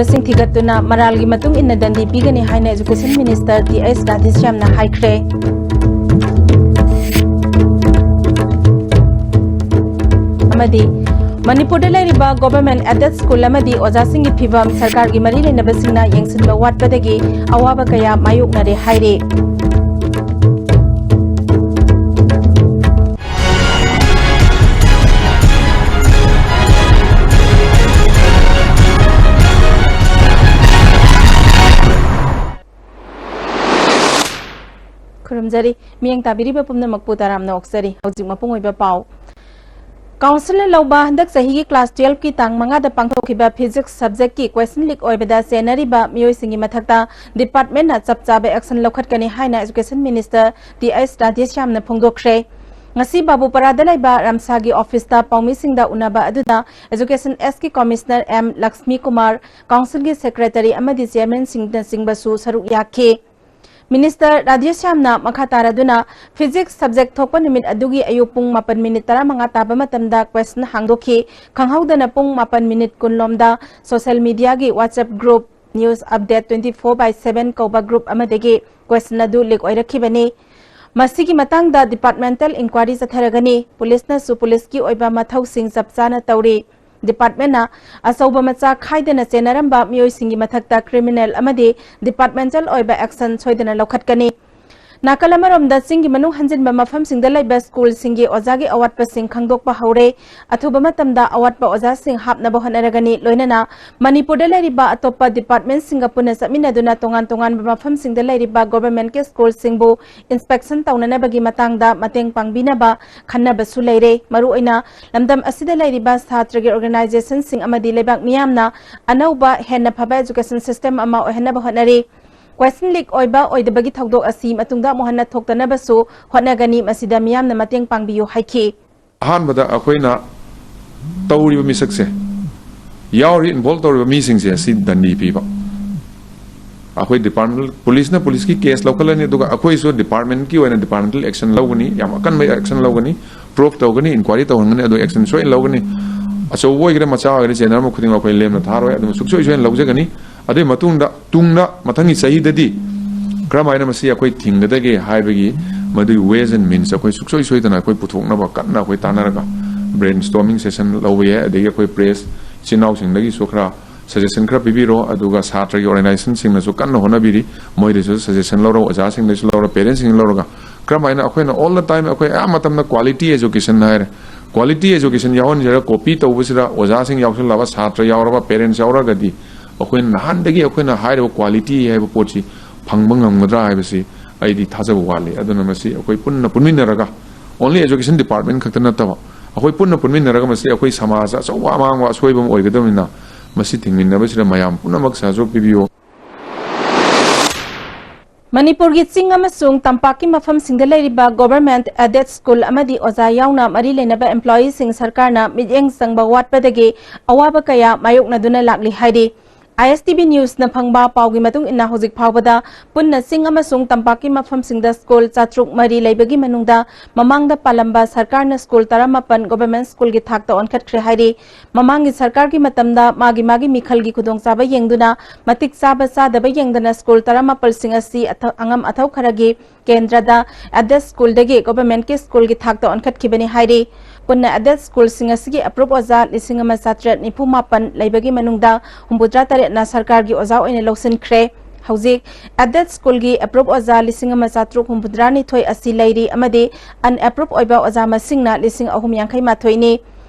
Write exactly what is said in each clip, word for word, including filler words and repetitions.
ꯁꯤꯡ ꯊꯤꯒꯠꯇꯨꯅ ꯃꯔꯥꯜꯒꯤ ꯃꯇꯨꯡ ꯏꯟꯅ ꯗꯟꯗꯤ ꯄꯤꯒꯅꯤ ꯍꯥꯏꯅ Education Minister ꯇꯤ ꯑꯩꯆ ꯔꯥꯙꯦꯁ꯭ꯌꯥꯝꯅ ꯍꯥꯏꯈ꯭ꯔꯦ꯫ ꯑꯃꯗꯤ ꯃꯅꯤꯄꯨꯔꯗ ꯂꯩꯔꯤꯕ government aided school ꯑꯃꯗꯤ ꯑꯣꯖꯥꯁꯤꯡꯒꯤ ꯐꯤꯚꯝ ꯁꯔꯀꯥꯔꯒꯤ ꯃꯔꯤ ꯂꯩꯅꯕꯁꯤꯡꯅ ꯌꯦꯡꯁꯤꯟꯕ ꯋꯥꯠꯄꯗꯒꯤ ꯑꯋꯥꯕ ꯀꯌꯥ ꯃꯥꯌꯣꯛꯅꯔꯦ ꯍꯥꯏꯔꯤ꯫ ꯈꯨꯔꯨꯝꯖꯔꯤ꯫ ꯃꯤꯠꯌꯦꯡ ꯇꯥꯕꯤꯔꯤꯕ ꯄꯨꯝꯅꯃꯛꯄꯨ ꯇꯔꯥꯝꯅ ꯑꯣꯛꯆꯔꯤ꯫ ꯍꯧꯖꯤꯛ ꯃꯄꯨꯡ ꯑꯣꯏꯕ ꯄꯥꯎ꯫ Councilꯅ ꯂꯧꯕ ꯍꯟꯗꯛ ꯆꯍꯤꯒꯤ class twelveꯀꯤ ꯇꯥꯡ ꯃꯉꯥꯗ ꯄꯥꯡꯊꯣꯛꯈꯤꯕ Physics subjectꯀꯤ question leak ꯑꯣꯏꯕꯗ ꯆꯦꯟꯅꯔꯤꯕ ꯃꯤꯑꯣꯏꯁꯤꯡꯒꯤ ꯃꯊꯛꯇ departmentꯅ ꯆꯞ ꯆꯥꯕ action ꯂꯧꯈꯠꯀꯅꯤ ꯍꯥꯏꯅ Education Minister ꯇꯤ ꯑꯩꯆ ꯔꯥꯙꯦꯁ꯭ꯌꯥꯝꯅ ꯐꯣꯡꯗꯣꯛꯈ꯭ꯔꯦ꯫ ꯉꯁꯤ ꯕꯥꯕꯨꯄꯥꯔꯥꯗ ꯂꯩꯕ ꯔꯝꯁꯥꯒꯤ officeꯇ ꯄꯥꯎꯃꯤꯁꯤꯡꯗ ꯎꯅꯕ ꯑꯗꯨꯗ Education Sꯀꯤ Commissioner ꯑꯦꯝ ꯂꯛꯁꯃꯤ ꯀꯨꯃꯥꯔ, Councilꯒꯤ Secretary ꯑꯃꯗꯤ Chairmanꯁꯤꯡꯅꯆꯤꯡꯕꯁꯨ ꯁꯔꯨꯛ ꯌꯥꯈꯤ꯫ Minister ꯔꯥꯙꯦꯁ꯭ꯌꯥꯝꯅ ꯃꯈꯥ ꯇꯥꯔꯗꯨꯅ Physics subject ꯊꯣꯛꯄ ꯅꯨꯃꯤꯠ ꯑꯗꯨꯒꯤ ꯑꯌꯨꯛ ꯄꯨꯡ ꯃꯥꯄꯟ ꯃꯤꯅꯤꯠ ꯇꯔꯥꯃꯉꯥ ꯇꯥꯕ ꯃꯇꯝꯗ question ꯍꯥꯡꯗꯣꯛꯈꯤ꯫ ꯈꯪꯍꯧꯗꯅ ꯄꯨꯡ ꯃꯥꯄꯟ ꯃꯤꯅꯤꯠ ꯀꯨꯟ ꯂꯣꯝꯗ social mediaꯒꯤ WhatsApp group News Update twenty four by seven ꯀꯧꯕ group ꯑꯃꯗꯒꯤ question ꯑꯗꯨ leak ꯑꯣꯏꯔꯛꯈꯤꯕꯅꯤ꯫ ꯃꯁꯤꯒꯤ ꯃꯇꯥꯡꯗ departmental inquiry ꯆꯠꯊꯔꯒꯅꯤ꯫ Policeꯅꯁꯨ policeꯀꯤ ꯑꯣꯏꯕ ꯃꯊꯧꯁꯤꯡ ꯆꯞ ꯆꯥꯅ ꯇꯧꯔꯤ꯫ Departmentꯅ ꯑꯆꯧꯕ ꯃꯆꯥ ꯈꯥꯏꯗꯅ ꯆꯦꯟꯅꯔꯝꯕ ꯃꯤꯑꯣꯏꯁꯤꯡꯒꯤ ꯃꯊꯛꯇ criminal ꯑꯃꯗꯤ departmental ꯑꯣꯏꯕ action ꯁꯣꯏꯗꯅ ꯂꯧꯈꯠꯀꯅꯤ꯫ ꯅꯥꯀꯜ ꯑꯃꯔꯣꯝꯗ, ꯆꯤꯡꯒꯤ ꯃꯅꯨꯡ ꯍꯟꯖꯤꯟꯕ ꯃꯐꯝꯁꯤꯡꯗ ꯂꯩꯕ schoolꯁꯤꯡꯒꯤ ꯑꯣꯖꯥꯒꯤ ꯑꯋꯥꯠꯄꯁꯤꯡ ꯈꯪꯗꯣꯛꯄ ꯍꯧꯔꯦ꯫ ꯑꯊꯨꯕ ꯃꯇꯝꯗ ꯑꯋꯥꯠꯄ ꯑꯣꯖꯥꯁꯤꯡ ꯍꯥꯞꯅꯕ ꯍꯣꯠꯅꯔꯒꯅꯤ꯫ ꯂꯣꯏꯅꯅ ꯃꯅꯤꯄꯨꯔꯗ ꯂꯩꯔꯤꯕ ꯑꯇꯣꯞꯄ departmentꯁꯤꯡꯒ ꯄꯨꯟꯅ ꯆꯠꯃꯤꯟꯅꯗꯨꯅ ꯇꯣꯉꯥꯟ ꯇꯣꯉꯥꯟꯕ ꯃꯐꯝꯁꯤꯡꯗ ꯂꯩꯔꯤꯕ governmentꯀꯤ schoolꯁꯤꯡꯕꯨ inspection ꯇꯧꯅꯅꯕꯒꯤ ꯃꯇꯥꯡꯗ ꯃꯇꯦꯡ ꯄꯥꯡꯕꯤꯅꯕ ꯈꯟꯅꯕꯁꯨ ꯂꯩꯔꯦ꯫ ꯃꯔꯨꯑꯣꯏꯅ ꯂꯝꯗꯝ ꯑꯁꯤꯗ ꯂꯩꯔꯤꯕ ꯁꯥꯇ꯭ꯔꯒꯤ organizationꯁꯤꯡ ꯑꯃꯗꯤ ꯂꯩꯕꯥꯛ ꯃꯤꯌꯥꯝꯅ ꯑꯅꯧꯕ ꯍꯦꯟꯅ ꯐꯕ education system ꯑꯃ ꯑꯣꯏꯍꯟꯅꯕ ꯍꯣꯠꯅꯔꯤ꯫ Question leak ꯑꯣꯏꯕ ꯑꯣꯏꯗꯕꯒꯤ ꯊꯧꯗꯣꯛ ꯑꯁꯤ ꯃꯇꯨꯡꯗ ꯑꯃꯨꯛ ꯍꯟꯅ ꯊꯣꯛꯇꯅꯕꯁꯨ ꯍꯣꯠꯅꯒꯅꯤ꯫ ꯃꯁꯤꯗ ꯃꯤꯌꯥꯝꯅ ꯃꯇꯦꯡ ꯄꯥꯡꯕꯤꯌꯨ ꯍꯥꯏꯈꯤ꯫ ꯑꯍꯥꯟꯕꯗ ꯑꯩꯈꯣꯏꯅ ꯇꯧꯔꯤꯕ ꯃꯤꯁꯛꯁꯦ, ꯌꯥꯎꯔꯤ involve ꯇꯧꯔꯤꯕ ꯃꯤꯁꯤꯡꯁꯦ ꯑꯁꯤ ꯗꯟꯗꯤ ꯄꯤꯕ꯫ ꯑꯩꯈꯣꯏ departmental, policeꯅ policeꯀꯤ case ꯂꯧꯈꯠꯂꯅꯤ, ꯑꯗꯨꯒ ꯑꯩꯈꯣꯏꯁꯨ departmentꯀꯤ ꯑꯣꯏꯅ departmental action ꯂꯧꯒꯅꯤ, ꯌꯥꯝ ꯑꯀꯟꯕ action ꯂꯧꯒꯅꯤ, proof ꯇꯧꯒꯅꯤ, inquiry ꯇꯧꯍꯟꯒꯅꯤ, ꯑꯗꯨ action ꯁꯣꯏꯅ ꯂꯧꯒꯅꯤ꯫ ꯑꯆꯧꯕ ꯑꯣꯏꯒꯦꯔꯥ ꯃꯆꯥ ꯑꯣꯏꯒꯦꯔꯥ ꯖꯦꯅꯔꯦꯜ ꯈꯨꯗꯤꯡꯃꯛ ꯑꯩꯈꯣꯏ ꯂꯦꯝꯅ ꯊꯥꯔꯣꯏ꯫ ꯑꯗꯨꯅ ꯁꯨꯡꯁꯣꯏ ꯁꯣꯏꯗꯅ ꯂꯧꯖꯒꯅꯤ꯫ ꯑꯗꯨꯒꯤ ꯃꯇꯨꯡꯗ ꯇꯨꯡꯗ ꯃꯊꯪꯒꯤ ꯆꯍꯤꯗꯗꯤ ꯀꯔꯝꯍꯥꯏꯅ ꯃꯁꯤ ꯑꯩꯈꯣꯏ ꯊꯤꯡꯒꯗꯒꯦ ꯍꯥꯏꯕꯒꯤ ꯃꯗꯨꯒꯤ ways and means ꯑꯩꯈꯣꯏ ꯁꯨꯡꯁꯣꯏ ꯁꯣꯏꯗꯅ ꯑꯩꯈꯣꯏ ꯄꯨꯊꯣꯛꯅꯕ ꯀꯟꯅ ꯑꯩꯈꯣꯏ ꯇꯥꯟꯅꯔꯒ brainstorming session ꯂꯧꯕ ꯌꯥꯏ꯫ ꯑꯗꯒꯤ ꯑꯩꯈꯣꯏ ꯄ꯭ꯔꯦꯁ ꯏꯆꯤꯟ ꯏꯅꯥꯎꯁꯤꯡꯗꯒꯤꯁꯨ ꯈꯔ suggestion ꯈꯔ ꯄꯤꯕꯤꯔꯣ꯫ ꯑꯗꯨꯒ ꯁꯥꯇ꯭ꯔꯒꯤ organizationꯁꯤꯡꯅꯁꯨ ꯀꯟꯅ ꯍꯣꯠꯅꯕꯤꯔꯤ꯫ ꯃꯣꯏꯗꯁꯨ suggestion ꯂꯧꯔꯣ, ꯑꯣꯖꯥꯁꯤꯡꯗꯁꯨ ꯂꯧꯔꯣ, parentꯁꯤꯡꯗ ꯂꯧꯔꯒ ꯀꯔꯝꯍꯥꯏꯅ ꯑꯩꯈꯣꯏꯅ all the time ꯑꯩꯈꯣꯏ ꯑꯌꯥꯝꯕ ꯃꯇꯝꯗ quality education ꯍꯥꯏꯔꯦ꯫ Quality education ꯌꯥꯎꯍꯟꯁꯤꯔ copy ꯇꯧꯕꯁꯤꯗ ꯑꯣꯖꯥꯁꯤꯡ ꯌꯥꯎꯁꯜꯂꯕ, ꯁꯥꯇ꯭ꯔ ꯌꯥꯎꯔꯕ, parents ꯌꯥꯎꯔꯒꯗꯤ ꯑꯩꯈꯣꯏꯅ ꯅꯍꯥꯟꯗꯒꯤ ꯑꯩꯈꯣꯏꯅ ꯍꯥꯏꯔꯤꯕ quality ꯍꯥꯏꯕ ꯄꯣꯠꯁꯤ ꯐꯪꯕ ꯉꯝꯒꯗ꯭ꯔꯥ ꯍꯥꯏꯕꯁꯤ ꯑꯩꯗꯤ ꯊꯥꯖꯕ ꯋꯥꯠꯂꯤ꯫ ꯑꯗꯨꯅ ꯃꯁꯤ ꯑꯩꯈꯣꯏ ꯄꯨꯟꯅ ꯄꯨꯟꯃꯤꯟꯅꯔꯒ, only education department ꯈꯛꯇ ꯅꯠꯇꯕ, ꯑꯩꯈꯣꯏ ꯄꯨꯟꯅ ꯄꯨꯟꯃꯤꯟꯅꯔꯒ ꯃꯁꯤ ꯑꯩꯈꯣꯏ ꯁꯃꯥꯖ ꯑꯆꯧꯕ ꯑꯃꯥꯡꯕ ꯑꯁꯣꯏꯕ ꯑꯃ ꯑꯣꯏꯒꯗꯕꯅꯤꯅ ꯃꯁꯤ ꯊꯤꯡꯃꯤꯟꯅꯕꯁꯤꯗ ꯃꯌꯥꯝ ꯄꯨꯝꯅꯃꯛ ꯁꯍꯖꯣꯒ ꯄꯤꯕꯤꯌꯨ꯫ ꯃꯅꯤꯄꯨꯔꯒꯤ ꯆꯤꯡ ꯑꯃꯁꯨꯡ ꯇꯝꯄꯥꯛꯀꯤ ꯃꯐꯝꯁꯤꯡꯗ ꯂꯩꯔꯤꯕ government aided school ꯑꯃꯗꯤ ꯑꯣꯖꯥ ꯌꯥꯎꯅ ꯃꯔꯤ ꯂꯩꯅꯕ employeeꯁꯤꯡ ꯁꯔꯀꯥꯔꯅ ꯃꯤꯠꯌꯦꯡ ꯆꯪꯕ ꯋꯥꯠꯄꯗꯒꯤ ꯑꯋꯥꯕ ꯀꯌꯥ ꯃꯥꯌꯣꯛꯅꯗꯨꯅ ꯂꯥꯛꯂꯤ ꯍꯥꯏꯔꯤ꯫ ISTV newsꯅ ꯐꯪꯕ ꯄꯥꯎꯒꯤ ꯃꯇꯨꯡ ꯏꯟꯅ ꯍꯧꯖꯤꯛ ꯐꯥꯎꯕꯗ ꯄꯨꯟꯅ ꯆꯤꯡ ꯑꯃꯁꯨꯡ ꯇꯝꯄꯥꯛꯀꯤ ꯃꯐꯝꯁꯤꯡꯗ school ꯆꯥꯇ꯭ꯔꯨꯛ ꯃꯔꯤ ꯂꯩꯕꯒꯤ ꯃꯅꯨꯡꯗ ꯃꯃꯥꯡꯗ ꯄꯥꯜꯂꯝꯕ ꯁꯔꯀꯥꯔꯅ school ꯇꯔꯥꯃꯥꯄꯟ government schoolꯒꯤ ꯊꯥꯛꯇ ꯑꯣꯟꯈꯠꯈ꯭ꯔꯦ ꯍꯥꯏꯔꯤ꯫ ꯃꯃꯥꯡꯒꯤ ꯁꯔꯀꯥꯔꯒꯤ ꯃꯇꯝꯗ ꯃꯥꯒꯤ ꯃꯥꯒꯤ ꯃꯤꯈꯜꯒꯤ ꯈꯨꯗꯣꯡꯆꯥꯕ ꯌꯦꯡꯗꯨꯅ ꯃꯇꯤꯛ ꯆꯥꯕ ꯆꯥꯗꯕ ꯌꯦꯡꯗꯅ school ꯇꯔꯥꯃꯥꯄꯜꯁꯤꯡ ꯑꯁꯤ ꯑꯊ-, ꯑꯉꯝ ꯑꯊꯧ ꯈꯔꯒꯤ ꯀꯦꯟꯗ꯭ꯔꯗ aided schoolꯗꯒꯤ governmentꯀꯤ schoolꯒꯤ ꯊꯥꯛꯇ ꯑꯣꯟꯈꯠꯈꯤꯕꯅꯤ ꯍꯥꯏꯔꯤ꯫ ꯄꯨꯟꯅ aided schoolꯁꯤꯡ ꯑꯁꯤꯒꯤ ꯑꯦꯄ꯭ꯔꯨꯞ ꯑꯣꯖꯥ ꯂꯤꯁꯤꯡ ꯑꯃ ꯆꯥꯇ꯭ꯔꯦꯠ ꯅꯤꯐꯨ ꯃꯥꯄꯟ ꯂꯩꯕꯒꯤ ꯃꯅꯨꯡꯗ ꯍꯨꯝꯐꯨꯇꯔꯥ ꯇꯔꯦꯠꯅ ꯁꯔꯀꯥꯔꯒꯤ ꯑꯣꯖꯥ ꯑꯣꯏꯅ ꯂꯧꯁꯤꯟꯈ꯭ꯔꯦ꯫ ꯍꯧꯖꯤꯛ aided schoolꯒꯤ ꯑꯦꯄ꯭ꯔꯨꯞ ꯑꯣꯖꯥ ꯂꯤꯁꯤꯡ ꯑꯃ ꯆꯥꯇ꯭ꯔꯨꯛ ꯍꯨꯝꯐꯨꯇꯔꯥ ꯅꯤꯊꯣꯏ ꯑꯁꯤ ꯂꯩꯔꯤ ꯑꯃꯗꯤ unapproved ꯑꯣꯏꯕ ꯑꯣꯖꯥ ꯃꯁꯤꯡꯅ ꯂꯤꯁꯤꯡ ꯑꯍꯨꯝ ꯌꯥꯡꯈꯩ ꯃꯥꯊꯣꯏꯅꯤ꯫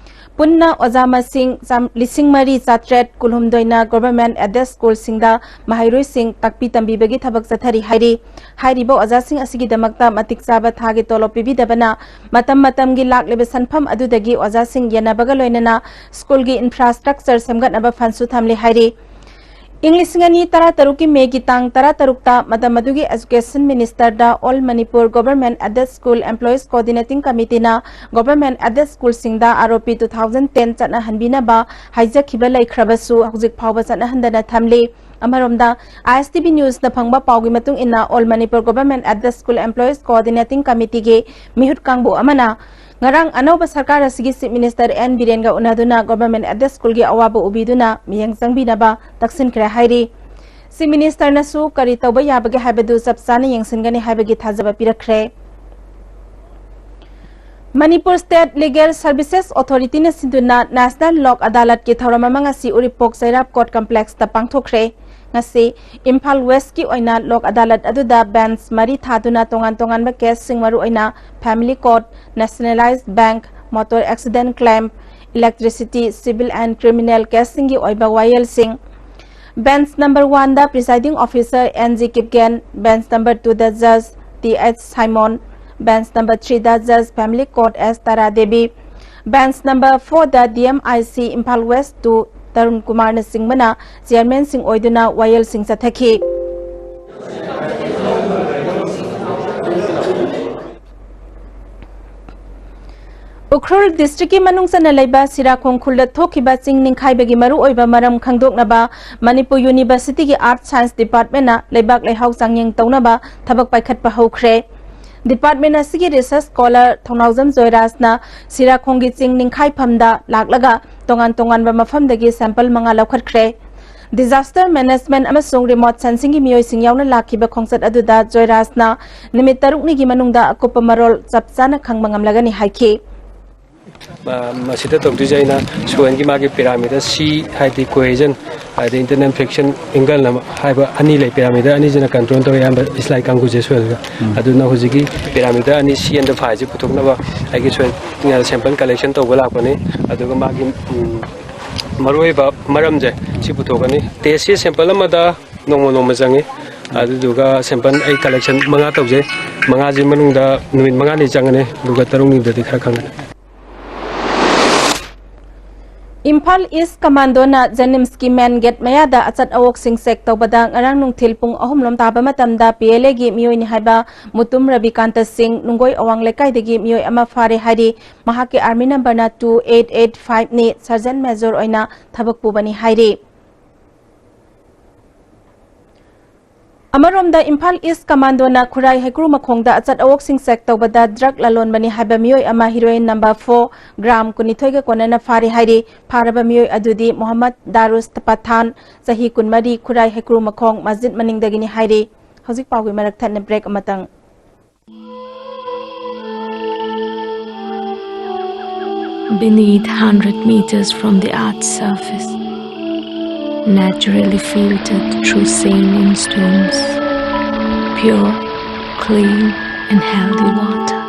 ꯄꯨꯟꯅ ꯑꯣꯖꯥ ꯃꯁꯤꯡ ꯆꯥꯝ-, ꯂꯤꯁꯤꯡ ꯃꯔꯤ ꯆꯥꯇ꯭ꯔꯦꯠ ꯀꯨꯟꯍꯨꯝꯗꯣꯏꯅ government aided schoolꯁꯤꯡꯗ ꯃꯍꯩꯔꯣꯏꯁꯤꯡ ꯇꯥꯛꯄꯤ ꯇꯝꯕꯤꯕꯒꯤ ꯊꯕꯛ ꯆꯠꯊꯔꯤ ꯍꯥꯏꯔꯤ꯫ ꯍꯥꯏꯔꯤꯕ ꯑꯣꯖꯥꯁꯤꯡ ꯑꯁꯤꯒꯤꯗꯃꯛꯇ ꯃꯇꯤꯛ ꯆꯥꯕ ꯊꯥꯒꯤ ꯇꯣꯂꯣꯞ ꯄꯤꯕꯤꯗꯕꯅ ꯃꯇꯝ ꯃꯇꯝꯒꯤ ꯂꯥꯛꯂꯤꯕ ꯁꯟꯐꯝ ꯑꯗꯨꯗꯒꯤ ꯑꯣꯖꯥꯁꯤꯡ ꯌꯦꯟꯅꯕꯒ ꯂꯣꯏꯅꯅ schoolꯒꯤ infrastructure ꯁꯦꯝꯒꯠꯅꯕ fundꯁꯨ ꯊꯝꯂꯤ ꯍꯥꯏꯔꯤ꯫ ꯏꯪ ꯂꯤꯁꯤꯡ ꯑꯅꯤ ꯇꯔꯥꯇꯔꯨꯛꯀꯤ ꯃꯦꯒꯤ ꯇꯥꯡ ꯇꯔꯥꯇꯔꯨꯛꯇ ꯃꯇꯝ ꯑꯗꯨꯒꯤ education ministerꯗ All Manipur Government Aided School Employees Coordinating Committeeꯅ government aided schoolꯁꯤꯡꯗ ROP two thousand ten ꯆꯠꯅꯍꯟꯕꯤꯅꯕ ꯍꯥꯏꯖꯈꯤꯕ ꯂꯩꯈ꯭ꯔꯕꯁꯨ ꯍꯧꯖꯤꯛ ꯐꯥꯎꯕ ꯆꯠꯅꯍꯟꯗꯅ ꯊꯝꯂꯤ꯫ ꯑꯃꯔꯣꯝꯗ ISTV newsꯅ ꯐꯪꯕ ꯄꯥꯎꯒꯤ ꯃꯇꯨꯡ ꯏꯟꯅ All Manipur Government Aided School Employees Coordinating Committeeꯒꯤ ꯃꯤꯍꯨꯠ ꯀꯥꯡꯕꯨ ꯑꯃꯅ ꯉꯔꯥꯡ ꯑꯅꯧꯕ ꯁꯔꯀꯥꯔ ꯑꯁꯤꯒꯤ Chief Minister N ꯕꯤꯔꯦꯟꯒ ꯎꯅꯗꯨꯅ Government Aided Schoolꯒꯤ ꯑꯋꯥꯕ ꯎꯕꯤꯗꯨꯅ ꯃꯤꯠꯌꯦꯡ ꯆꯪꯕꯤꯅꯕ ꯇꯛꯁꯤꯟꯈ꯭ꯔꯦ ꯍꯥꯏꯔꯤ꯫ Chief Ministerꯅꯁꯨ ꯀꯔꯤ ꯇꯧꯕ ꯌꯥꯕꯒꯦ ꯍꯥꯏꯕꯗꯨ ꯆꯞ ꯆꯥꯅ ꯌꯦꯡꯁꯤꯟꯒꯅꯤ ꯍꯥꯏꯕꯒꯤ ꯊꯥꯖꯕ ꯄꯤꯔꯛꯈ꯭ꯔꯦ꯫ Manipur State Legal Services Authorityꯅ ꯁꯤꯟꯗꯨꯅ National Lok Adalatꯀꯤ ꯊꯧꯔꯝ ꯑꯃ ꯉꯁꯤ ꯎꯔꯤꯄꯣꯛ ꯆꯩꯔꯥꯞ Court Complexꯇ ꯄꯥꯡꯊꯣꯛꯈ꯭ꯔꯦ꯫ ꯉꯁꯤ ꯏꯝꯐꯥꯜ Westꯀꯤ ꯑꯣꯏꯅ Lok Adalat ꯑꯗꯨꯗ bench ꯃꯔꯤ ꯊꯥꯗꯨꯅ ꯇꯣꯉꯥꯟ ꯇꯣꯉꯥꯟꯕ caseꯁꯤꯡ, ꯃꯔꯨꯑꯣꯏꯅ Family Court, Nationalized Bank, Motor Accident Claim, Electricity, Civil and Criminal caseꯁꯤꯡꯒꯤ ꯑꯣꯏꯕ ꯋꯥꯌꯦꯜꯁꯤꯡ, Bench number oneꯗ Presiding Officer N G Kipgen, Bench number twoꯗ Judge T H Simon, Bench number threeꯗ Judge Family Court S Tara Devi, Bench number fourꯗ D M I C Imphal West two Tarun Kumarꯅꯆꯤꯡꯕꯅ chairmanꯁꯤꯡ ꯑꯣꯏꯗꯨꯅ ꯋꯥꯌꯦꯜꯁꯤꯡ ꯆꯠꯊꯈꯤ꯫ ꯎꯈ꯭ꯔꯨꯜ districtꯀꯤ ꯃꯅꯨꯡ ꯆꯟꯅ ꯂꯩꯕ ꯁꯤꯔꯥꯈꯣꯡ ꯈꯨꯜꯗ ꯊꯣꯛꯈꯤꯕ ꯆꯤꯡ ꯅꯤꯡꯈꯥꯏꯕꯒꯤ ꯃꯔꯨꯑꯣꯏꯕ ꯃꯔꯝ ꯈꯪꯗꯣꯛꯅꯕ Manipur Universityꯒꯤ Earth Science Departmentꯅ ꯂꯩꯕꯥꯛ ꯂꯩꯍꯥꯎ ꯆꯥꯡꯌꯦꯡ ꯇꯧꯅꯕ ꯊꯕꯛ ꯄꯥꯏꯈꯠꯄ ꯍꯧꯈ꯭ꯔꯦ꯫ Department ꯑꯁꯤꯒꯤ research scholar ꯊꯧꯅꯥꯎꯖꯝ ꯖꯣꯏꯔꯥꯖꯅ ꯁꯤꯔꯥꯈꯣꯡꯒꯤ ꯆꯤꯡ ꯅꯤꯡꯈꯥꯏꯐꯝꯗ ꯂꯥꯛꯂꯒ ꯇꯣꯉꯥꯟ ꯇꯣꯉꯥꯟꯕ ꯃꯐꯝꯗꯒꯤ sample ꯃꯉꯥ ꯂꯧꯈꯠꯈ꯭ꯔꯦ꯫ Disaster Management ꯑꯃꯁꯨꯡ Remote Sensingꯒꯤ ꯃꯤꯑꯣꯏꯁꯤꯡ ꯌꯥꯎꯅ ꯂꯥꯛꯈꯤꯕ ꯈꯣꯡꯆꯠ ꯑꯗꯨꯗ ꯖꯣꯏꯔꯥꯖꯅ ꯅꯨꯃꯤꯠ ꯇꯔꯨꯛꯅꯤꯒꯤ ꯃꯅꯨꯡꯗ ꯑꯀꯨꯞꯄ ꯃꯔꯣꯜ ꯆꯞ ꯆꯥꯅ ꯈꯪꯕ ꯉꯝꯂꯒꯅꯤ ꯍꯥꯏꯈꯤ꯫ ꯃ-, ꯃꯁꯤꯗ ꯇꯧꯗꯣꯏꯁꯦ ꯑꯩꯅ soilꯒꯤ ꯃꯥꯒꯤ parameter C ꯍꯥꯏꯗꯤ cohesion, ꯍꯥꯏꯗꯤ internal friction angle ꯑꯃ ꯍꯥꯏꯕ ꯑꯅꯤ ꯂꯩ꯫ Parameter ꯑꯅꯤꯁꯤꯅ control ꯇꯧꯋꯦ ꯑꯌꯥꯝꯕ slide ꯀꯥꯡꯕꯨꯁꯦ soilꯒ꯫ ꯑꯗꯨꯅ ꯍꯧꯖꯤꯛꯀꯤ parameter ꯑꯅꯤ C and fiveꯁꯦ ꯄꯨꯊꯣꯛꯅꯕ ꯑꯩꯒꯤ soil sample collection ꯇꯧꯕ ꯂꯥꯛꯄꯅꯤ꯫ ꯑꯗꯨꯒ ꯃꯥꯒꯤ, ꯎꯝ, ꯃꯔꯨꯑꯣꯏꯕ ꯃꯔꯝꯁꯦ ꯁꯤ ꯄꯨꯊꯣꯛꯀꯅꯤ꯫ Testꯁꯦ sample ꯑꯃꯗ ꯅꯣꯡꯃ ꯅꯣꯡꯃ ꯆꯪꯉꯤ꯫ ꯑꯗꯨꯗꯨꯒ sample ꯑꯩ collection ꯃꯉꯥ ꯇꯧꯖꯩ꯫ ꯃꯉꯥꯁꯤ ꯃꯅꯨꯡꯗ ꯅꯨꯃꯤꯠ ꯃꯉꯥꯅꯤ ꯆꯪꯒꯅꯤ, ꯑꯗꯨꯒ ꯇꯔꯨꯛꯅꯤꯗꯗꯤ ꯈꯔ ꯈꯪꯒꯅꯤ꯫ Imphal East Commandoꯅ JNIMSꯀꯤ main gate ꯃꯌꯥꯗ ꯑꯆꯠ ꯑꯋꯣꯛꯁꯤꯡ check ꯇꯧꯕꯗ ꯉꯔꯥꯡ ꯅꯨꯡꯊꯤꯜ ꯄꯨꯡ ꯑꯍꯨꯝ ꯂꯣꯝ ꯇꯥꯕ ꯃꯇꯝꯗ PLAꯒꯤ ꯃꯤꯑꯣꯏꯅꯤ ꯍꯥꯏꯕ ꯃꯨꯇꯨꯝ ꯔꯕꯤꯀꯥꯟꯇ ꯁꯤꯡ, ꯅꯨꯡꯒꯣꯏ ꯑꯋꯥꯡ ꯂꯩꯀꯥꯏꯗꯒꯤ ꯃꯤꯑꯣꯏ ꯑꯃ ꯐꯥꯔꯦ ꯍꯥꯏꯔꯤ꯫ ꯃꯍꯥꯛꯀꯤ army numberꯅ two eight eight fiveꯅꯤ, sergeant major ꯑꯣꯏꯅ ꯊꯕꯛ ꯄꯨꯕꯅꯤ ꯍꯥꯏꯔꯤ꯫ ꯑꯃꯔꯣꯝꯗ, ꯏꯝꯐꯥꯜ ꯏꯁ ꯀꯃꯥꯟꯗꯣꯅ ꯈꯨꯔꯥꯏ ꯍꯩꯀ꯭ꯔꯨ ꯃꯈꯣꯡꯗ ꯑꯆꯠ ꯑꯋꯣꯛꯁꯤꯡ ꯆꯦꯛ ꯇꯧꯕꯗ ꯗ꯭ꯔꯒ ꯂꯂꯣꯟꯕꯅꯤ ꯍꯥꯏꯕ ꯃꯤꯑꯣꯏ ꯑꯃ ꯍꯤꯔꯣꯏꯟ ꯅꯝꯕꯔ ꯐꯣꯔ ꯒ꯭ꯔꯥꯝ ꯀꯨꯟꯅꯤꯊꯣꯏꯒ ꯀꯣꯟꯅꯅ ꯐꯥꯔꯦ ꯍꯥꯏꯔꯤ꯫ ꯐꯥꯔꯕ ꯃꯤꯑꯣꯏ ꯑꯗꯨꯗꯤ ꯃꯣꯍꯝꯃꯗ ꯗꯥꯔꯨꯁ ꯄꯊꯥꯟ, ꯆꯍꯤ ꯀꯨꯟꯃꯔꯤ, ꯈꯨꯔꯥꯏ ꯍꯩꯀ꯭ꯔꯨ ꯃꯈꯣꯡ ꯃꯁꯖꯤꯗ ꯃꯅꯤꯡꯗꯒꯤꯅꯤ ꯍꯥꯏꯔꯤ꯫ ꯍꯧꯖꯤꯛ ꯄꯥꯎꯒꯤ ꯃꯔꯛ ꯊꯠꯅ ꯕ꯭ꯔꯦꯛ ꯑꯃꯇꯪ꯫ Beneath, hundred meters from the earth's surface, naturally filtered through saline stones, pure, clean, and healthy water.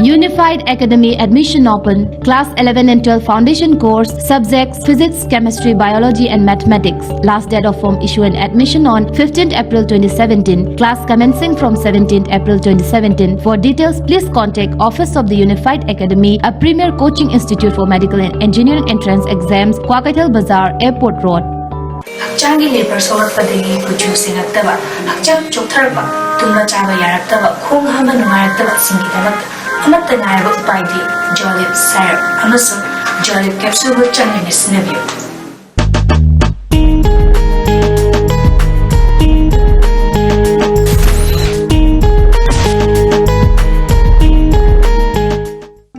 Unified Academy admission open. Class eleven and twelve foundation course, subjects physics, chemistry, biology and mathematics. Last date of form issue and admission on fifteenth April twenty seventeen. Class commencing from seventeenth April twenty seventeen. For details, please contact Office of the Unified Academy, a premier coaching institute for medical and engineering entrance exams, Kwakeithel Bazaar, Airport Road. ꯍꯛꯆꯥꯡꯒꯤ labour ꯁꯣꯛꯂꯛꯄꯗꯒꯤ ꯀꯨꯆꯨ ꯁꯦꯡꯉꯛꯇꯕ, ꯍꯛꯆꯥꯡ ꯆꯣꯛꯊꯔꯛꯄ, ꯇꯨꯝꯕ ꯆꯥꯕ ꯌꯥꯔꯛꯇꯕ, ꯈꯣꯡ ꯍꯥꯝꯕ ꯅꯨꯡꯉꯥꯏꯔꯛꯇꯕꯁꯤꯡꯒꯤꯗꯃꯛꯇ ꯑꯃꯠꯇ ꯉꯥꯏꯔꯕ ꯎꯄꯥꯏꯗꯤ ꯖꯣꯂꯤꯞ ꯁꯥꯏꯔꯞ ꯑꯃꯁꯨꯡ ꯖꯣꯂꯤꯞ ꯀꯦꯞꯁꯨꯜꯕꯨ ꯆꯥꯡ ꯅꯥꯏꯅ ꯁꯤꯖꯤꯟꯅꯕꯤꯌꯨ꯫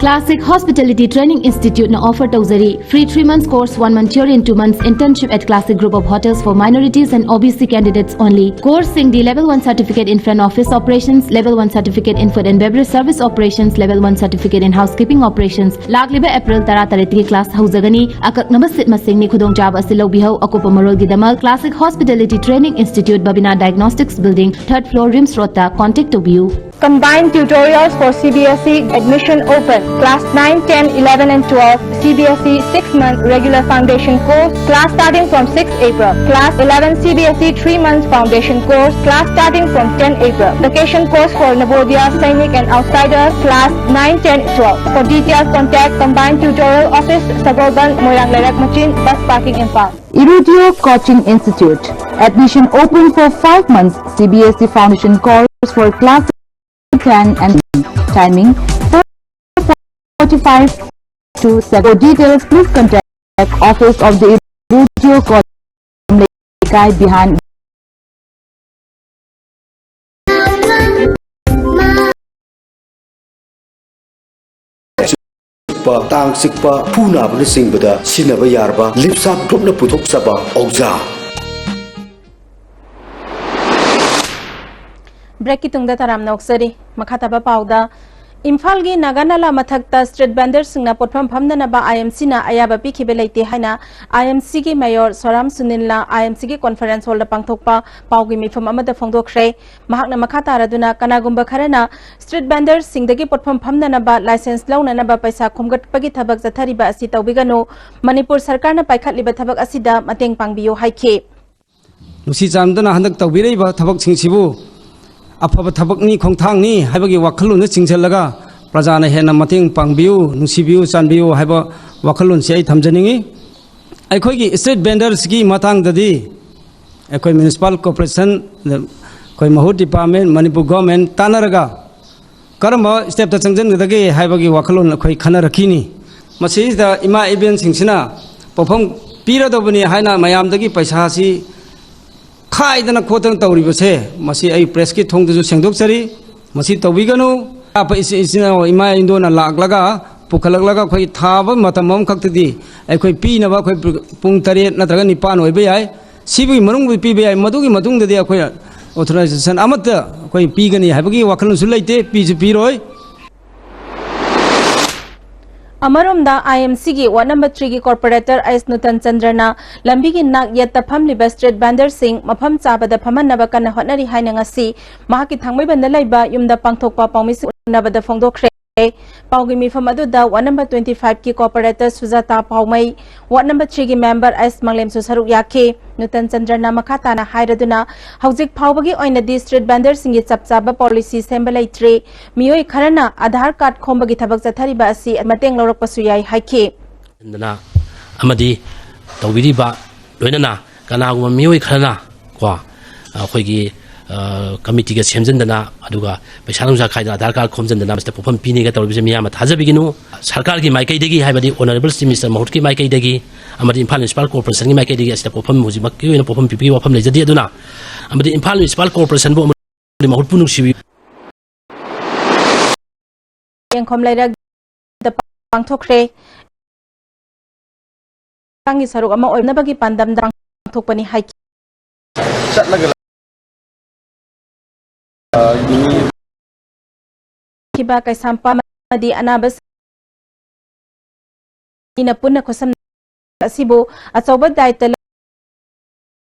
Classic Hospitality Training Institute ꯅ offer ꯇꯧꯖꯔꯤ꯫ Free three months course, one month theory and two months internship at Classic Group of Hotels for minorities and O B C candidates only. Course ꯁꯤꯡꯗꯤ level one certificate in front office operations, level one certificate in food and beverage service operations, level one certificate in housekeeping operations꯫ ꯂꯥꯛꯂꯤꯕ April ꯇꯔꯥꯇꯔꯦꯠꯇꯒꯤ class ꯍꯧꯖꯒꯅꯤ꯫ ꯑꯀꯛꯅꯕ seat ꯃꯁꯤꯡꯅꯤ꯫ ꯈꯨꯗꯣꯡꯆꯥꯕ ꯑꯁꯤ ꯂꯧꯕꯤꯍꯧ꯫ ꯑꯀꯨꯞꯄ ꯃꯔꯣꯜꯒꯤꯗꯃꯛ Classic Hospitality Training Institute, Babina Diagnostics Building, third floor, RIMS Road ꯇ contact ꯇꯧꯕꯤꯌꯨ꯫ Combined tutorials for C B S E admission open. Class nine, ten, eleven and twelve, C B S E six-month regular foundation course, class starting from sixth April. Class eleven, C B S E three months foundation course, class starting from tenth April. Vacation course for Navodaya, Sainik and Outsiders, class nine, ten, twelve. For details, contact Combined Tutorial Office, Sagolband, Moirang Lerak Machin, Bus Parking, Imphal. Irudio Coaching Institute. Admission open for five months, C B S E foundation course for class ten and timing four forty-five to seven. For details, please contact Office of the college ꯂꯩꯀꯥꯏ ꯕꯤꯍꯥꯟ ꯆꯤꯛꯄ, ꯇꯥꯡ ꯆꯤꯛꯄ, ꯈꯨ ꯅꯥꯕꯅꯆꯤꯡꯕꯗ ꯁꯤꯖꯤꯟꯅꯕ ꯌꯥꯔꯕ ꯂꯤꯞꯁꯥꯞ ꯒ꯭ꯔꯨꯞꯅ ꯄꯨꯊꯣꯛꯆꯕ ꯑꯧꯖꯥ꯫ ꯕ꯭ꯔꯦꯛꯀꯤ ꯇꯨꯡꯗ ꯇꯔꯥꯝꯅ ꯑꯣꯛꯆꯔꯤ꯫ ꯃꯈꯥ ꯇꯥꯕ ꯄꯥꯎꯗ, ꯏꯝꯐꯥꯜꯒꯤ ꯅꯥꯒꯥ ꯅꯥꯂꯥ ꯃꯊꯛꯇ ꯁ꯭ꯇ꯭ꯔꯤꯠ ꯚꯦꯟꯗꯔꯁꯤꯡꯅ ꯄꯣꯠꯐꯝ ꯐꯝꯅꯅꯕ ꯑꯥꯏ ꯑꯦꯝ ꯁꯤꯅ ꯑꯌꯥꯕ ꯄꯤꯈꯤꯕ ꯂꯩꯇꯦ ꯍꯥꯏꯅ ꯑꯥꯏ ꯑꯦꯝ ꯁꯤꯒꯤ ꯃꯦꯌꯣꯔ ꯁꯣꯔꯥꯝ ꯁꯨꯅꯤꯜꯅ ꯑꯥꯏ ꯑꯦꯝ ꯁꯤꯒꯤ ꯀꯣꯟꯐꯔꯦꯟꯁ ꯍꯣꯜꯗ ꯄꯥꯡꯊꯣꯛꯄ ꯄꯥꯎꯒꯤ ꯃꯤꯐꯝ ꯑꯃꯗ ꯐꯣꯡꯗꯣꯛꯈ꯭ꯔꯦ꯫ ꯃꯍꯥꯛꯅ ꯃꯈꯥ ꯇꯥꯔꯗꯨꯅ, ꯀꯅꯥꯒꯨꯝꯕ ꯈꯔꯅ ꯁ꯭ꯇ꯭ꯔꯤꯠ ꯚꯦꯟꯗꯔꯁꯤꯡꯗꯒꯤ ꯄꯣꯠꯐꯝ ꯐꯝꯅꯅꯕ ꯂꯥꯏꯁꯦꯟꯁ ꯂꯧꯅꯅꯕ ꯄꯩꯁꯥ ꯈꯣꯝꯒꯠꯄꯒꯤ ꯊꯕꯛ ꯆꯠꯊꯔꯤꯕ ꯑꯁꯤ ꯇꯧꯕꯤꯒꯅꯨ, ꯃꯅꯤꯄꯨꯔ ꯁꯔꯀꯥꯔꯅ ꯄꯥꯏꯈꯠꯂꯤꯕ ꯊꯕꯛ ꯑꯁꯤꯗ ꯃꯇꯦꯡ ꯄꯥꯡꯕꯤꯌꯨ ꯍꯥꯏꯈꯤ꯫ ꯅꯨꯡꯁꯤ ꯆꯥꯟꯅꯗꯨꯅ ꯍꯟꯗꯛ ꯇꯧꯕꯤꯔꯛꯏꯕ ꯊꯕꯛꯁꯤꯡꯁꯤꯕꯨ ꯑꯐꯕ ꯊꯕꯛꯅꯤ, ꯈꯣꯡꯊꯥꯡꯅꯤ ꯍꯥꯏꯕꯒꯤ ꯋꯥꯈꯜꯂꯣꯟꯗ ꯆꯤꯡꯁꯤꯜꯂꯒ ꯄ꯭ꯔꯖꯥꯅ ꯍꯦꯟꯅ ꯃꯇꯦꯡ ꯄꯥꯡꯕꯤꯌꯨ, ꯅꯨꯡꯁꯤꯕꯤꯌꯨ, ꯆꯥꯟꯕꯤꯌꯨ ꯍꯥꯏꯕ ꯋꯥꯈꯜꯂꯣꯟꯁꯤ ꯑꯩ ꯊꯝꯖꯅꯤꯡꯏ꯫ ꯑꯩꯈꯣꯏꯒꯤ ꯁ꯭ꯇ꯭ꯔꯤꯠ ꯚꯦꯟꯗꯔꯁꯀꯤ ꯃꯇꯥꯡꯗꯗꯤ ꯑꯩꯈꯣꯏ ꯃ꯭ꯌꯨꯅꯤꯁꯤꯄꯥꯜ ꯀꯣꯔꯄꯣꯔꯦꯁꯟ, ꯑꯩꯈꯣꯏ ꯃꯍꯨꯠ ꯗꯤꯄꯥꯔꯠꯃꯦꯟ, ꯃꯅꯤꯄꯨꯔ ꯒꯣꯔꯃꯦꯟ ꯇꯥꯟꯅꯔꯒ ꯀꯔꯝꯕ ꯁ꯭ꯇꯦꯞꯇ ꯆꯪꯁꯤꯟꯒꯗꯒꯦ ꯍꯥꯏꯕꯒꯤ ꯋꯥꯈꯜꯂꯣꯟ ꯑꯩꯈꯣꯏ ꯈꯟꯅꯔꯛꯈꯤꯅꯤ꯫ ꯃꯁꯤꯗ ꯏꯃꯥ ꯏꯕꯦꯟꯁꯤꯡꯁꯤꯅ ꯄꯣꯠꯐꯝ ꯄꯤꯔꯗꯧꯕꯅꯤ ꯍꯥꯏꯅ ꯃꯌꯥꯝꯗꯒꯤ ꯄꯩꯁꯥꯁꯤ ꯈꯥꯏꯗꯅ ꯈꯣꯠꯇꯅ ꯇꯧꯔꯤꯕꯁꯦ, ꯃꯁꯤ ꯑꯩ ꯄ꯭ꯔꯦꯁꯀꯤ ꯊꯣꯡꯗꯁꯨ ꯁꯦꯡꯗꯣꯛꯆꯔꯤ꯫ ꯃꯁꯤ ꯇꯧꯕꯤꯒꯅꯨ꯫ ꯑꯔꯥꯞꯄ ꯏꯆꯤꯟ ꯏꯆꯤꯟ ꯏꯅꯥꯎ ꯏꯃꯥ ꯏꯟꯗꯣꯟꯅ ꯂꯥꯛꯂꯒ ꯄꯨꯈꯠꯂꯛꯂꯒ ꯑꯩꯈꯣꯏ ꯊꯥꯕ ꯃꯇꯝ ꯑꯃꯈꯛꯇꯗꯤ ꯑꯩꯈꯣꯏ ꯄꯤꯅꯕ ꯑꯩꯈꯣꯏ ꯄꯨꯡ ꯇꯔꯦꯠ ꯅꯠꯇ꯭ꯔꯒ ꯅꯤꯄꯥꯟ ꯑꯣꯏꯕ ꯌꯥꯏ꯫ ꯁꯤꯕꯨꯒꯤ ꯃꯅꯨꯡꯗ ꯄꯤꯕ ꯌꯥꯏ, ꯃꯗꯨꯒꯤ ꯃꯇꯨꯡꯗꯗꯤ ꯑꯩꯈꯣꯏ ꯑꯣꯊꯣꯔꯥꯏꯖꯦꯁꯟ ꯑꯃꯠꯇ ꯑꯩꯈꯣꯏ ꯄꯤꯒꯅꯤ ꯍꯥꯏꯕꯒꯤ ꯋꯥꯈꯜꯂꯣꯟꯁꯨ ꯂꯩꯇꯦ, ꯄꯤꯁꯨ ꯄꯤꯔꯣꯏ꯫ ꯑꯃꯔꯣꯝꯗ, ꯑꯥꯏ ꯑꯦꯝ ꯁꯤꯒꯤ ꯋꯥꯔꯗ ꯅꯝꯕꯔ ꯊ꯭ꯔꯤꯒꯤ ꯀꯣꯔꯄꯣꯔꯦꯇꯔ ꯑꯩꯁ ꯅꯨꯇꯟ ꯆꯟꯗ꯭ꯔꯅ ꯂꯝꯕꯤꯒꯤ ꯅꯥꯛ ꯌꯦꯠꯇ ꯐꯝꯂꯤꯕ ꯁ꯭ꯇ꯭ꯔꯤꯠ ꯚꯦꯟꯗꯔꯁꯤꯡ ꯃꯐꯝ ꯆꯥꯕꯗ ꯐꯝꯍꯟꯅꯕ ꯀꯟꯅ ꯍꯣꯠꯅꯔꯤ ꯍꯥꯏꯅ ꯉꯁꯤ ꯃꯍꯥꯛꯀꯤ ꯊꯥꯡꯃꯩꯕꯟꯗ ꯂꯩꯕ ꯌꯨꯝꯗ ꯄꯥꯡꯊꯣꯛꯄ ꯄꯥꯎꯃꯤꯁꯤꯡ ꯎꯅꯕꯗ ꯐꯣꯡꯗꯣꯛꯈ꯭ꯔꯦ꯫ ꯄꯥꯎꯒꯤ ꯃꯤꯐꯝ ꯑꯗꯨꯗ ꯋꯥꯔꯗ ꯅꯝꯕꯔ ꯇ꯭ꯋꯦꯟꯇꯤ ꯐꯥꯏꯚꯀꯤ ꯀꯣꯔꯄꯣꯔꯦꯇꯔ ꯁꯨꯖꯥꯇꯥ ꯄꯥꯎꯃꯩ, ꯋꯥꯔꯗ ꯅꯝꯕꯔ ꯊ꯭ꯔꯤꯒꯤ ꯃꯦꯝꯕꯔ ꯑꯩꯁ ꯃꯪꯂꯦꯝꯁꯨ ꯁꯔꯨꯛ ꯌꯥꯈꯤ꯫ ꯅꯨꯇꯟ ꯆꯟꯗ꯭ꯔꯅ ꯃꯈꯥ ꯇꯥꯅ ꯍꯥꯏꯔꯗꯨꯅ, ꯍꯧꯖꯤꯛ ꯐꯥꯎꯕꯒꯤ ꯑꯣꯏꯅꯗꯤ ꯁ꯭ꯇ꯭ꯔꯤꯠ ꯚꯦꯟꯗꯔꯁꯤꯡꯒꯤ ꯆꯞ ꯆꯥꯕ ꯄꯣꯂꯤꯁꯤ ꯁꯦꯝꯕ ꯂꯩꯇ꯭ꯔꯤ꯫ ꯃꯤꯑꯣꯏ ꯈꯔꯅ ꯑꯥꯙꯥꯔ ꯀꯥꯔꯗ ꯈꯣꯝꯕꯒꯤ ꯊꯕꯛ ꯆꯠꯊꯔꯤꯕ ꯑꯁꯤ ꯃꯇꯦꯡ ꯂꯧꯔꯛꯄꯁꯨ ꯌꯥꯏ ꯍꯥꯏꯈꯤ꯫ ꯑꯃꯗꯤ ꯇꯧꯕꯤꯔꯤꯕ, ꯂꯣꯏꯅꯅ ꯀꯅꯥꯒꯨꯝꯕ ꯃꯤꯑꯣꯏ ꯈꯔꯅ ꯀꯣ, ꯑꯩꯈꯣꯏꯒꯤ, ꯑ, ꯀꯃꯤꯇꯤꯒ ꯁꯦꯝꯖꯤꯟꯗꯅ, ꯑꯗꯨꯒ ꯄꯩꯁꯥ ꯅꯨꯡꯁꯥ ꯈꯥꯏꯗꯅ ꯑꯙꯥꯔ ꯀꯥꯔꯗ ꯈꯣꯝꯖꯤꯟꯗꯅ ꯃꯁꯤꯗ ꯄꯣꯠꯐꯝ ꯄꯤꯅꯤꯒ ꯇꯧꯔꯤꯕꯁꯦ ꯃꯤꯌꯥꯝꯅ ꯊꯥꯖꯕꯤꯒꯅꯨ꯫ ꯁꯔꯀꯥꯔꯒꯤ ꯃꯥꯏꯀꯩꯗꯒꯤ, ꯍꯥꯏꯕꯗꯤ Honourable Chief Minister ꯃꯍꯨꯠꯀꯤ ꯃꯥꯏꯀꯩꯗꯒꯤ, ꯑꯃꯗꯤ ꯏꯝꯐꯥꯜ Municipal Corporationꯒꯤ ꯃꯥꯏꯀꯩꯗꯒꯤ ꯑꯁꯤꯗ ꯄꯣꯠꯐꯝ ꯍꯧꯖꯤꯛꯃꯛꯀꯤ ꯑꯣꯏꯅ ꯄꯣꯠꯐꯝ ꯄꯤꯕꯒꯤ ꯋꯥꯐꯝ ꯂꯩꯖꯗꯦ꯫ ꯑꯗꯨꯅ ꯑꯃꯗꯤ ꯏꯝꯐꯥꯜ Municipal Corporationꯕꯨ ꯑꯃꯗꯤ ꯃꯍꯨꯠꯄꯨ ꯅꯨꯡꯁꯤꯕꯤ꯫ ꯌꯦꯡꯈꯣꯝ ꯂꯩꯔꯛ ꯄꯥꯡꯊꯣꯛꯈ꯭ꯔꯦ꯫ ꯒꯤ ꯁꯔꯨꯛ ꯑꯃ ꯑꯣꯏꯅꯕꯒꯤ ꯄꯥꯟꯗꯝꯗ ꯄꯥꯡꯊꯣꯛꯄꯅꯤ ꯍꯥꯏꯈꯤ꯫ ꯆꯠꯂꯒ ꯈꯤꯕ ꯀꯩꯁꯥꯝꯄꯥꯠ ꯑꯃꯗꯤ ꯑꯅꯥꯕꯁꯤꯡꯅ ꯄꯨꯟꯅ ꯈꯨꯠꯁꯝꯅ ꯑꯁꯤꯕꯨ ꯑꯆꯧꯕ ꯗꯥꯏꯇ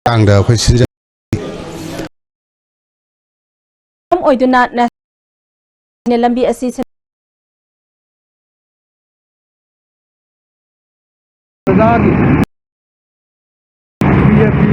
ꯃꯇꯥꯡꯗ ꯑꯩꯈꯣꯏ ꯁꯤꯟꯖ- ꯑꯣꯏꯗꯨꯅ ꯅ-, ꯂꯝꯕꯤ ꯑꯁꯤ ꯁꯦꯝ- ꯄ꯭ꯔꯖꯥꯒꯤ ꯕꯤ ꯑꯦ ꯄꯤ